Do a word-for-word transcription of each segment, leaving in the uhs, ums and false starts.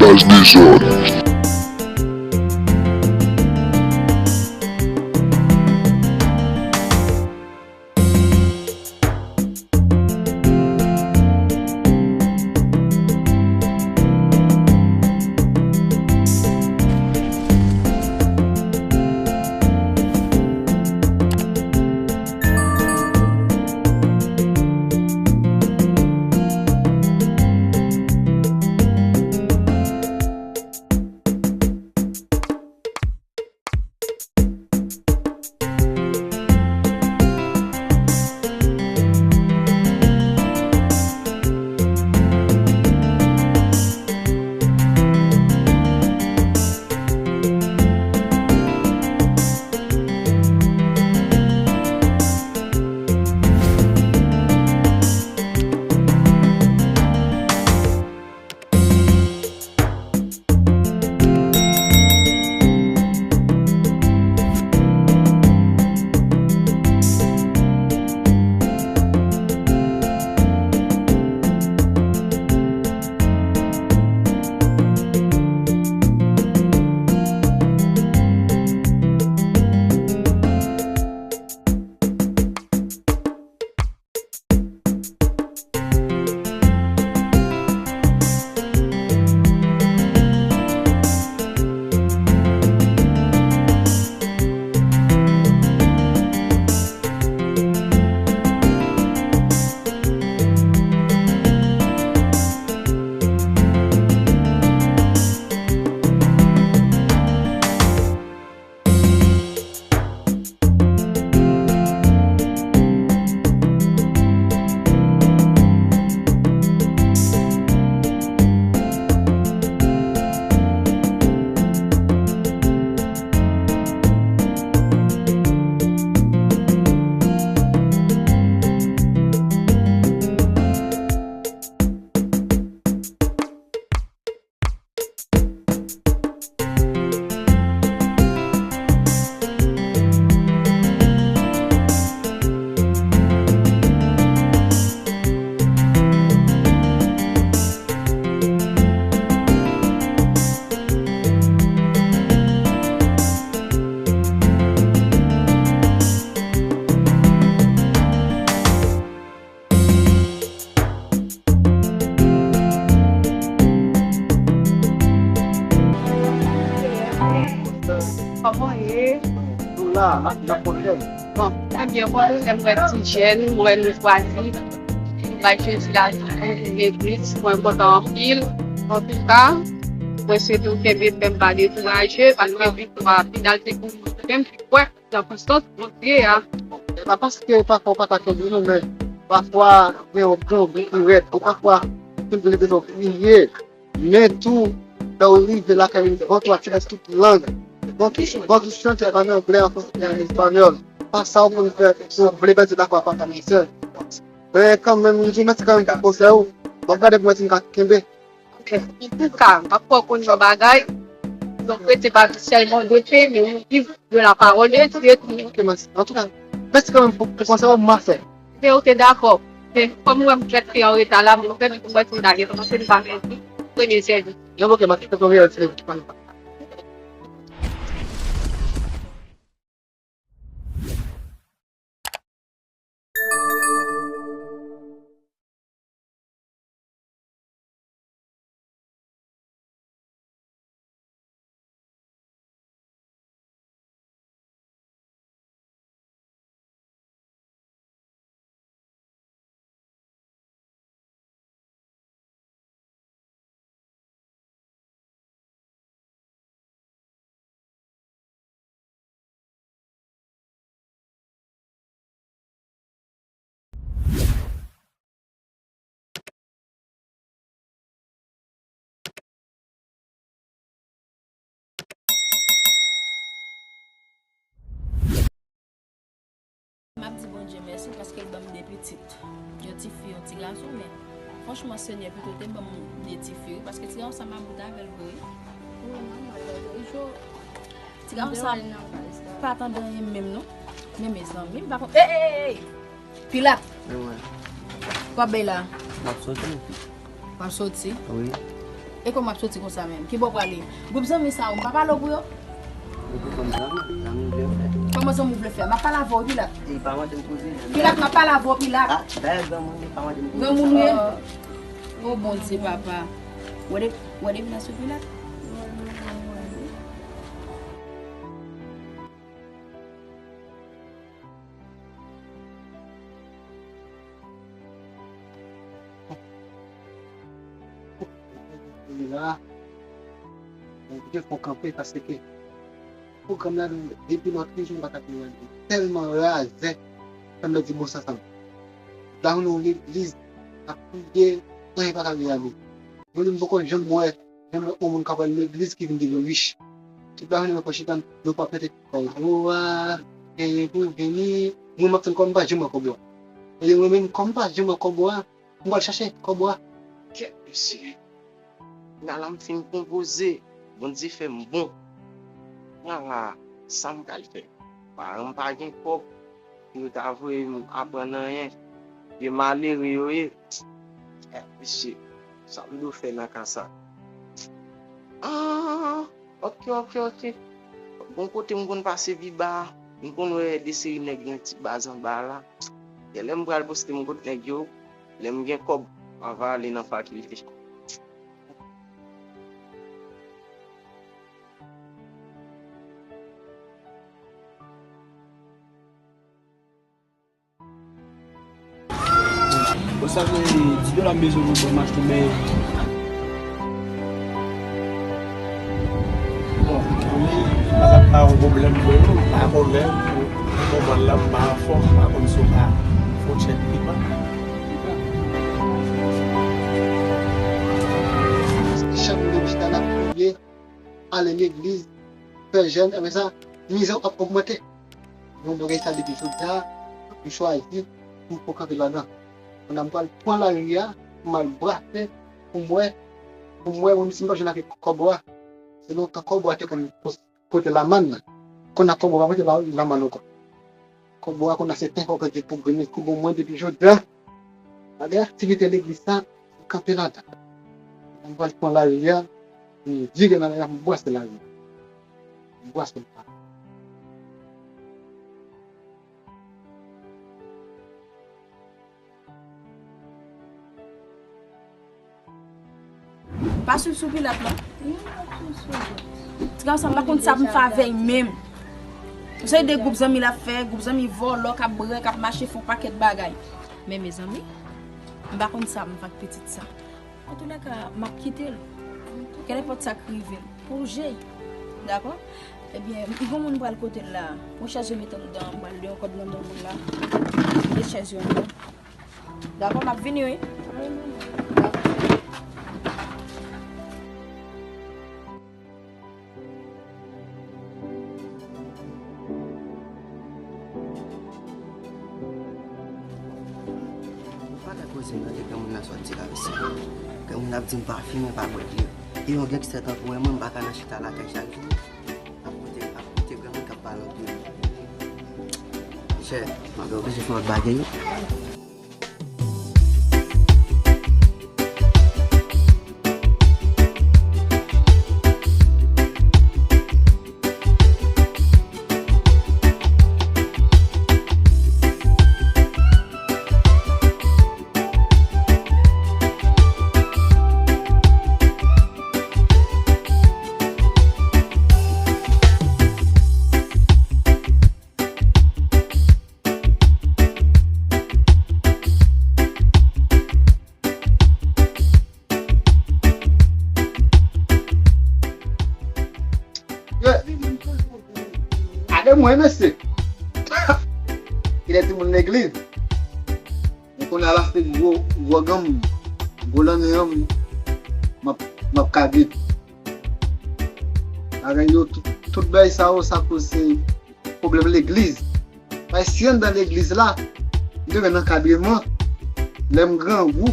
Baz Dezòd. Kòman w ye? Nou la, ap nan pwoblèm. Bon, trè byen, bon, lè m wè ti jèn, m wè nou chwazi pou bay Jezi lavi nou, pou vin legliz, mwen kontan anpil. Antouka, mwen swete w kenbe fèm, pa dekouraje, paske viktwa final se pou nou menm ki kwè. Nan konstans Bondye a. Se pa paske pafwa w pa ka kenbe nou, men pafwa gen yon, gen yon bri ki rèd, e pafwa ou vin bezwen priye. Men tou, lè w rive lakay ou, van tou ap chante tout lang. Van tou, van tou chante an anglè, an fransè, an espanyòl. Pa sa w konn fè, si w vle pèdi lakwa pa ka mizè. Men kanmenm, m di w mèsi kanmenm pou konsèy ou. M ap gade pou mwen si m ka kenbe. Antouka, m ap fè w konn yon bagay. Yon kretyen pa viv sèlman de pen, men yon viv de la parole de Dieu. Ok, mèsi. Antouka, mèsi kanmenm pou, pou konsèy ou, m ap fè. Men ok, dakò. Men kòm ou wè m fèk te an reta la, mwen fè m wè si m ta gen kòmanse m pa fè premye sèvis. Non, ok, m ap fè premye sèvis. M ap di Bondye mèsi paske l ban m de pitit. Yon ti fi, yon ti gason, men franchman, Senyè pito te ban m de ti fi, wi, paske ti gason sa m ap bout avè l vre, wi. Ti gason sa pa t andan anyen menm, non. Men mezanmi, m pa konn. Ey, ey, ey, ey! Pilat! Wi. W ap bay la? M ap soti. W ap soti? Wi. E kòman w ap soti konsa menm? Ki bò w prale? Gwoup zanmi sa yo, m pa pale w pou yo? Ou pou konn zanmi, zanmi m vle fè. Kòman zanmi w vle fè? M ap pale avè w, Pilat. E pa mande m koze, zanmi. Pilat, m ap pale avè w, Pilat. Ah, dayè granmoun li, pa mande m koze. Granmoun ou ye? Oh, Bondye, papa. Ou wè de, ou wè de vin sou Pilat? Li la, mwen te fè kanpe paske pwogram la, depi lòt jou, m pa t ap wè l. Tèlman razè, sa m di bon sa sa. La, nou legliz, ap priye, anyen pa ka rive a li. Mwen menm, m poko janm wè, janm wè yon moun k ap al legliz ki vin devyen rich. Tout la jounen, mwen fè chita, nou pa pete kòbo a, genyen pou vini. Mwen, m ap tann kòb, m pa janm wè kòbo a. E mwen menm, kòm m pa janm wè kòbo a, m pral chache kòbo a. Kèt mesye. Nan la m fin konpoze, Bondye fè m bon. Nan la, sa m pral fè? Paran m pa gen kòb pou yo ta voye m aprann anyen. Vye malere yo ye. Eh, mesye, sa m dwe fè nan ka sa? Ah, ok, ok, ok. Bon, kote m konn pase pi ba, m konn wè de seri nèg gen ti baz anba la. Genlè m pral poste m kot nèg yo. Lè m gen kòb, m ava ale nan fakilte. Bon, sa vle di, di dola m bezwen pou m achte, men bon, pou li, sa pa yon pwoblèm pou nou, pa konn lè pou, pou kòmann la, m pa anfòm, m pa konn si w ka fè yon tchèk li pa. Chak moun chita l ap priye, ale legliz, fè jèn, apre sa, mizè w ap ogmante. Yon bagay sa depi jodi a, m chwazi pou m poko kanpe ladan. Pandan m pral pran lari a, m al brase, pou m wè, pou m wè, menm si m pa jwenn avèk kòbo a. Se lontan kòbo a te konn pote lamann nan. Kounye a kòbo a pa pote la, lamann ankò. Kòbo a kounye a se pen fò ke pou grenn kou bon mwen depi jodi a. Gade aktivite legliz sa, kanpe ladan. M pral pran lari a, m vire nan lari a, m brase lari a. M brase l. Pa swiv sou Pilat non. Ti gason, m pa konn sa pou m fè avè l menm. Ou se de gwoup zanmi l ap fè, gwoup zanmi vòlò k ap brè, k ap mache fè yon pakèt bagay. Men mezanmi, m pa konn sa pou m fè ak pitit sa. Antoulèka, m ap kite l. Kèlnenpòt sa k rive l, pou l jeye. Dakò? Ebyen, m gon moun pral kote l la. Pran chèz yo met anndan, m pral de yon kòd nan men moun la. Met chèz yo anndan. Dakò, m ap vini, wi. Dakò. Ou pa ta koze nan ke granmoun nan sòti la, mesye. Granmoun ap di m pa fimen, pa bwè dlo. E yon gangstè tankou mwen, mwen, m pa ka nan chita lakay chak jou. Ap koute, ap koute granmoun k ap pale anpil. Chè, m ap oblije fè yon lòt bagay, wi. Gade mwen, mesye. Kilè timoun legliz. Men kounye a la se gwo, gwo ganm, gwo lannen an, m ap, m ap kage. Bagay yo, tout, tout bagay sa yo, sa koz se pwoblèm legliz. Paske si anndan legliz la, m te jwenn ankadreman, lè m grangou,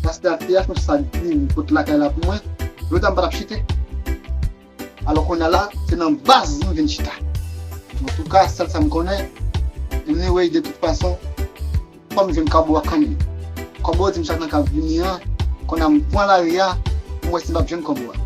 pastè a te fè yon sa di m kot lakay la pou mwen, jodi a m pa t ap chite. Alò kounye a la, se nan baz m vin chita. Antouka, sèl sa m konnen, anyway, de tout fason, fò m jwenn kòb ou a kanmenm. Kòb ou di m chak nan k ap vini an, kounye a m pran lari a, pou wè si m ap jwenn kòb ou a.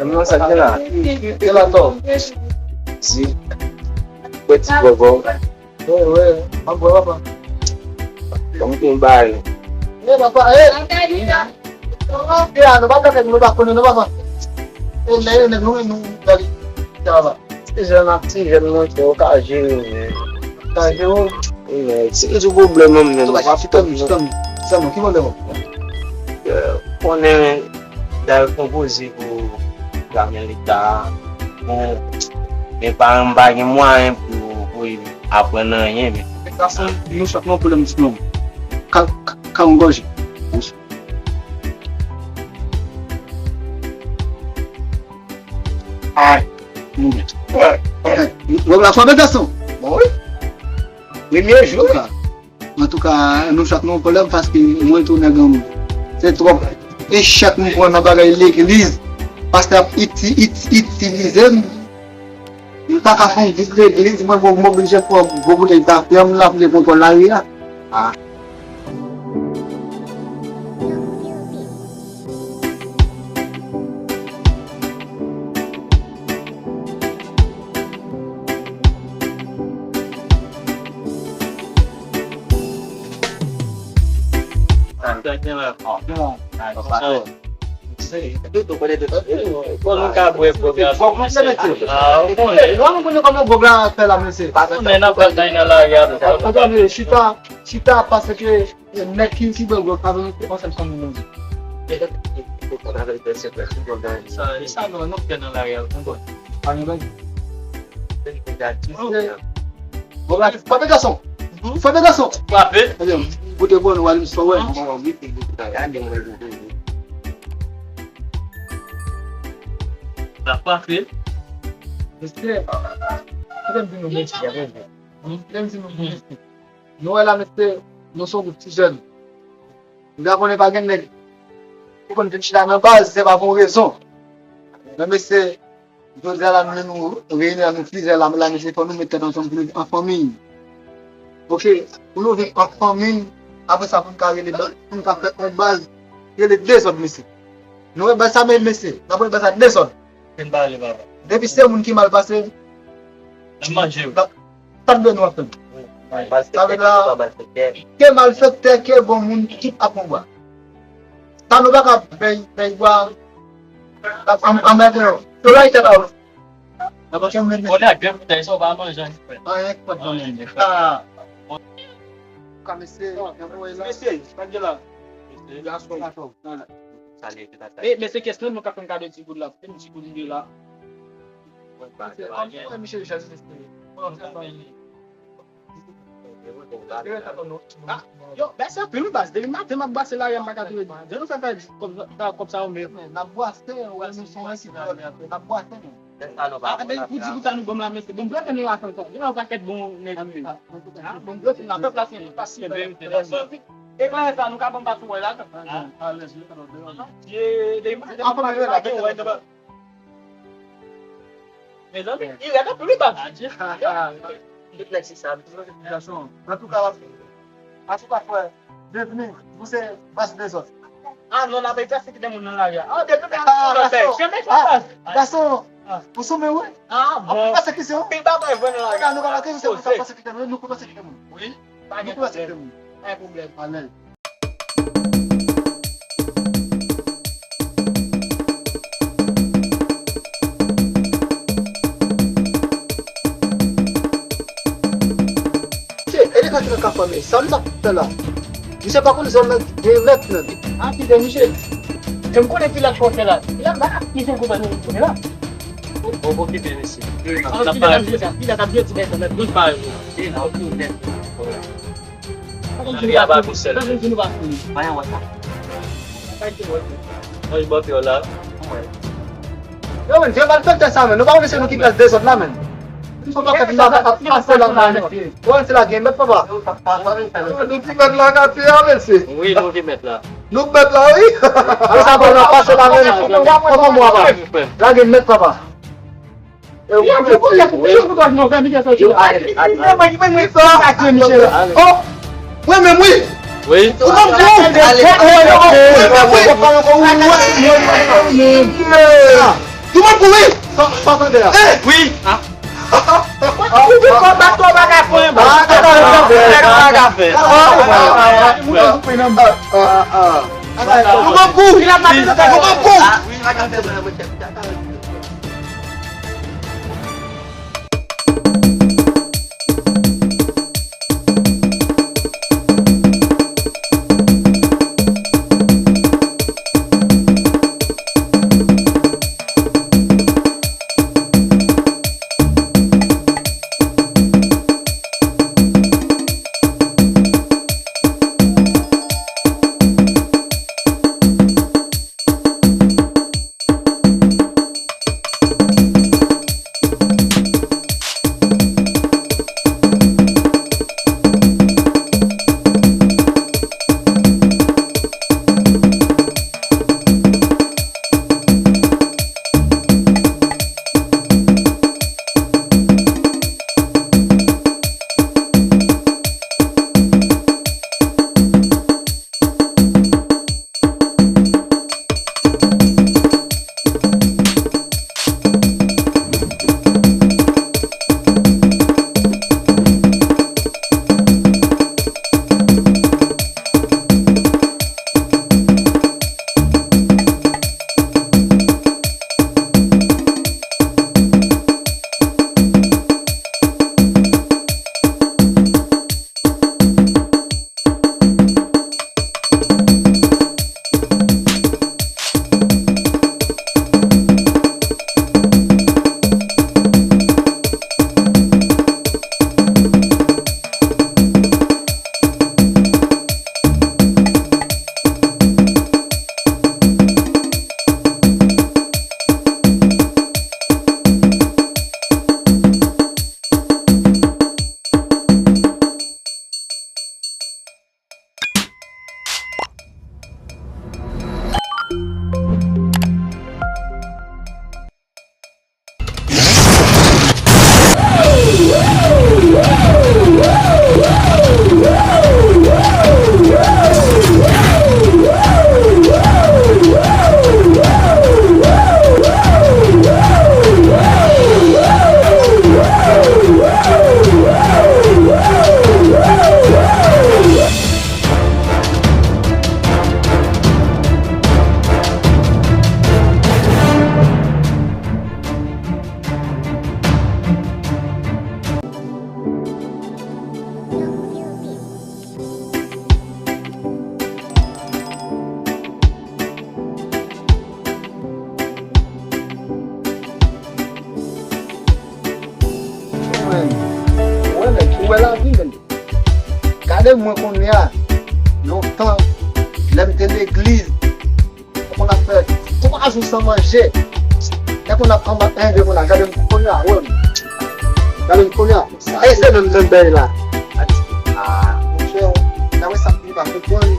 Mwen sa gen la. Gen la tò. Zi. Pwè ti vòvò. Wi, wi. M ap bwè, papa. Ban m tou yon bagay. E, papa, e. E, a, nou pa tande, nou pa konnen, non, papa. E, nèg, nèg, nou, nou, gade. Sa va. Se jèn ak ti jèn mwen, se yo ka jere, men. Ka jere w? Wi, men, se ki sou pwoblèm nan, men, nou pa fè tann, tann, tann, ki pwoblèm ou? Konnen, men, dal konpoze pou egzamen leta a. Bon, men paran m pa gen mwayen pou, pou aprann anyen, men. Gason, nou chak nan pwoblèm ti nonm. Ka, ka, ka yon gòje. Ay. Wòb la frape gason. Bon, wi. Premye jou. Antouka, antouka, nou chak nan yon pwoblèm paske mwen tou nèg an. Se twòp echèk m pran nan bagay legliz. Pastè ap iti, iti, itilize m. M pa ka fè yon vit legliz, mwen bon, m oblije pran gwo boutèy zafè m la pou l kontwòl lari a. Ah. Bon, nou ka bwè gwòg la. Gwòg nou te mete. Ah, ou konnen. Gwòg nou konnen kòman gwòg la fè la, mesye. Ou konnen nan batay nan lari a. Chita, chita, paske nèg ki, ki bwè gwòg, pa vle ansanm fanmi nou. Sa, e sa nou, nou fè nan lari a, nou konn. Pa gen bagay. Bon, frape gason. Frape gason. Frape. Ebyen, boute bon, nou al misyon wè. La frape. Mesye, kite m di nou mesye. Kite m di nou mesye. Nou wè la, mesye, nou se yon gwoup ti jèn. Nou ta konnen pa gen nèg. Ou konn vin chita nan baz, se pa pou yon rezon. Men mesye, jodi a la, nou, nou reyini la, nou plizyè la, la, mesye, fò nou met tèt ansanm pou nou vin an fanmi. Oke, pou nou vin an fanmi, apre sa, pou nou ka rele, pou nou ka fè yon baz, rele dezòd, mesye. Nou wè baz sa, men, mesye, n ap rele baz sa dezòd. Fin pale, papa. Depi se moun ki mal pase, n ap manje yo. Sa dwe nou ap fè. Sa vle di ke malfektè, ke bon moun, tout ap pran bwa. Sa nou pa ka bay, bay bwa, ap an-, anmède yo. Yo la, tèt a ou. Konnen ak de boutèy sa, ou pa manje anyen, frè. Anyen ki pa t bon moun. Ah. Ka mesye, mesye, pa gen la. Mesye, gason. E, mesye, kès nan nou ka fè m kado ti goud la. Fè m ti goud de la. Mesye, kòm ou wè Michel Jazz, mesye. Ah, yo, bèsè anpil, wi, baz. Depi maten, m ap bwase lari a, m pa ka twouve. Jan nou fè fè kòb, kòb sa yo menm. N ap bwase, wè, nou se yon ekip, n ap bwase, nou. Ah, men, pou di pou sa nou ban m la, mesye. Bon, blòf nou la fè sa. Gen yon pakèt bon nèg, wi. Ah, bon, blòf nou la fè plas, plas. E pa sa, nou ka ban m pa sou wè la. Ah, alèz, wi, pa de pwoblèm. Mezanmi, li rèd anpil, wi, baz. Tout nèg se sa. Gason, antouka, antouka, frè, byenvini, nou se baz dezòd. Ah, non, n ap pèsekite moun nan lari a. Ah, depi nan lòt bèk. Janm mechan, baz. Gason, ou sou men, wi. Ah, bon. Ap pèsekisyon. Pi ba mwen vre nan lari a. Nou ka pèsekite moun, nou ka pèsekite moun, nou ka pèsekite moun. Wi. Pa gen pwoblèm. Pa gen pwoblèm. Alèz. Che, e de kati nan kafwa, men sa m sa fè la. Misye pa konn zòn nan, gen lèt nan. Ah, ki de misye. Ke m konnen ki lèt fò fè la. Ki lèt la, ki se goumen nou konnen la. Bon, bon, bon, kite mesye. Kilè k ap jwe ti bèt nan mèt. Tout pa yo. Li a pa pi sèl. Pa yon wè sa. Mwen bò pye w la. Yo, men, vye malfektè sa, men. Nou pa konnen se nou ki pral dezòd la, men. Ti papa k ap pase la nan men. Bon, se la gen mèt, papa. Nou ti mèt la gate a, mesye. Wi, nou ki mèt la. Nou mèt la, wi. Sa bon, n ap pase la men. Kòman mwa pa? La gen mèt, papa. E w pa mèt. Oh, mwen menm, wi. Wi. Ou pa m kou. Ou pa m kou. Ou pa m kou, wi. Ou pa m kou, wi. Sa, sa tande a. Wi. Ou di konba to bagay pou yon ba. Bagay pou yon ba. Ou pa m kou. Ou pa m kou. Ou wè, ou wè nèg, ou wè lavi, men. Gade mwen kounye a, lontan, lè m te legliz, mwen konn ap fè twa jou san manje. Lè konn ap anba en de konn ap gade m kounye a, wè m. Gade m kounye a. E se menm, menm bèy la. A, monchè, nan wè sa m pa konprann.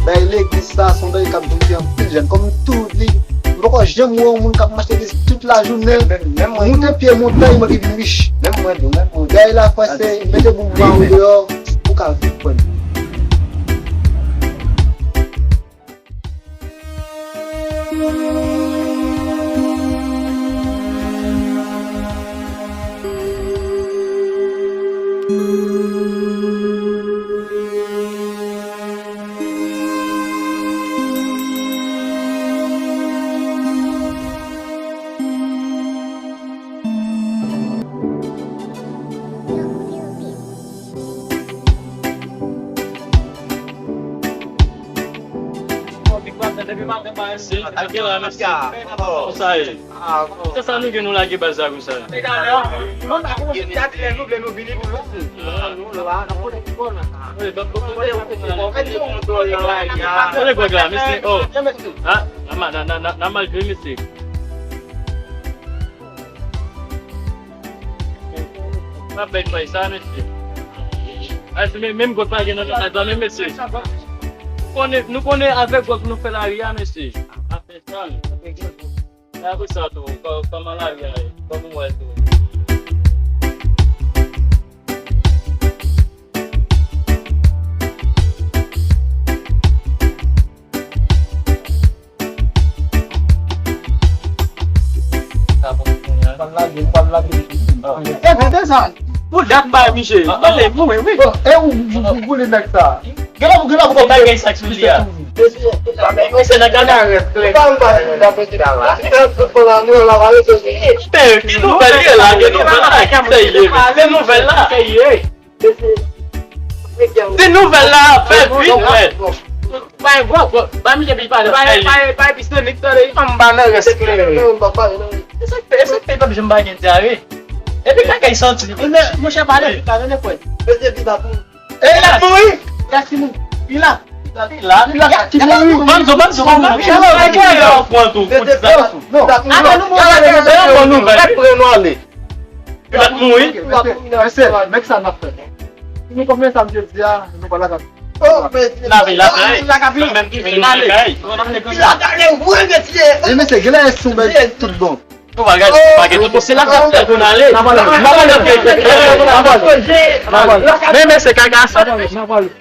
Bèy legliz sa, se yon bèy k ap vin gen anpil jèn. Kòm m toujou di, m poko janm wè yon moun k ap mache legliz tout lajounen, moute pye montay, mwen ki vin rich. Bèy la, frè, se mete boum ba ou deyò, ou ka viv, frè m. Sa ye. Se sa nou gen nou lage baz la konsa. Tande gwòg la, mesye. Oh. Ah, n a, n a, n a, n a mal jwe, mesye. Pa bèk fèy sa, mesye. Ay, se men, menm gwòg pa gen nan lakay sa, men mesye. Nou konnen, nou konnen avèk gwòg nou fè lari a, mesye. Afè sa, men apre sa tou, kò-, kòman lari a ye? Kòman w wè l tou? Pou dat bay misye. Tande, mouri, wi. E ou, ou, ou boule nèg sa. Gen la, gen la, pou bagay sa ki sou li a. Misye nan kanarè. Pè, ki nouvèl ye la, ki nouvèl la, ki nouvèl la. Ti nouvèl la, fè vit, frè. Bay gwo, gwo, bay misye pi pale, bay, bay, bay pistonik tande. Anba nan rès klere. E sa k fè, e sa k fè pèp janm pa gen dyare? Epi kaka y santi. Men, monchè, pale. Pale, frè. Mesye, pi pa pou. E l ap mouri. Gad ki moun. Li la. Li la. Li la, ki mouri. Banzo, banzo, banzo. Pran tou, pou di sa. Non. Atè nou mouri. Bon nouvèl. Pran nou ale. Li pa t mouri. Mesye, mesye, nèg sa n ap fè. Si nou konfime sa m te di a, nou pa lakay. N a vin lakay. Menm ki vin lakay. E mesye, genlè sou bèk tout bon. Nou pa gade, pa gade. Se la k ap fè pou n ale. N ap ale. N ap ale. N ap ale. Men mesye, kaka sa. N ap ale.